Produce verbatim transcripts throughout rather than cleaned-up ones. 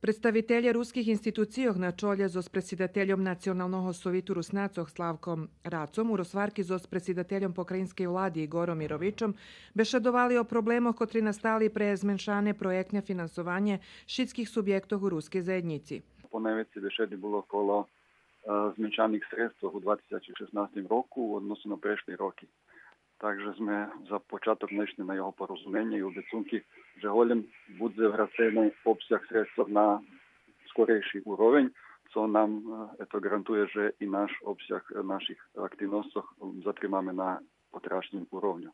Представителє руских институцийох на чолє зоз предсидательом Националного совиту Руснацох Славком Рацом у розгварки зоз предсидательом Покраїнскей влади Иґором Мировичом бешедовали о проблемох котри настали пре зменшане проєктне финансованє шицких субєктох у рускей заєднїци. Понайвецей бешеди було коло е, зменшаних средствох у два тисячи шеснастим року у односу на прешли роки. Так же зме за початок найшли на його порозуменє и обецунки же голєм будзе врацени обсяг средствох на скорейши уровень, цо нам, е, ето, гарантує же и наш обсяг, е, наших активносцох затримаме на потребним уровню.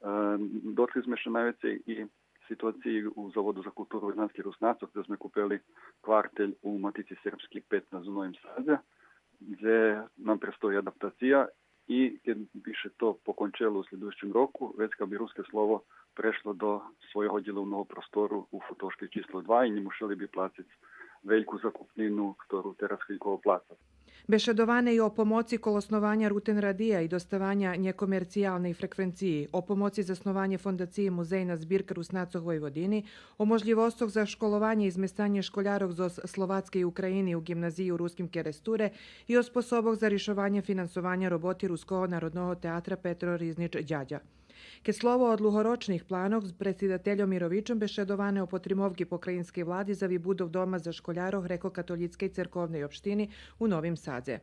Е, Дотри зме ше найвецей и ситуациї у Заводу за културу Войнацких Руснацох, дзе зме купели квартель у Матици сербскей петнац у Новим Садзе, дзе нам предстої адаптация и кед би ше то покончело у шлїдуюцим року, вецка би Руске слово прешло до свойого дїловного простору у Футошкей число два и нє мушели би плациц вельку закупнину, котру тераз хвильково плаца. Бешедоване и о помоци коло основаня Рутен радия и доставаня нєкомерциялней фреквенциї, о помоци за основанє Фондациї Музейна збирка Руснацох Войводини, о можлївосцох за школованє и зместанє школярох зоз Словацкей України у ґимназиї у Руским Керестуре и о способох за ришованє финансованя роботи Руского народного театра Петро Ризнич Дядя. Кед слово о длугорочних планох, з предсидательом Мировичом бешедоване о потримовки покраїнскей влади за вибудов дома за школярох Грекокатолїцкей церковней општини у Новим Садзе.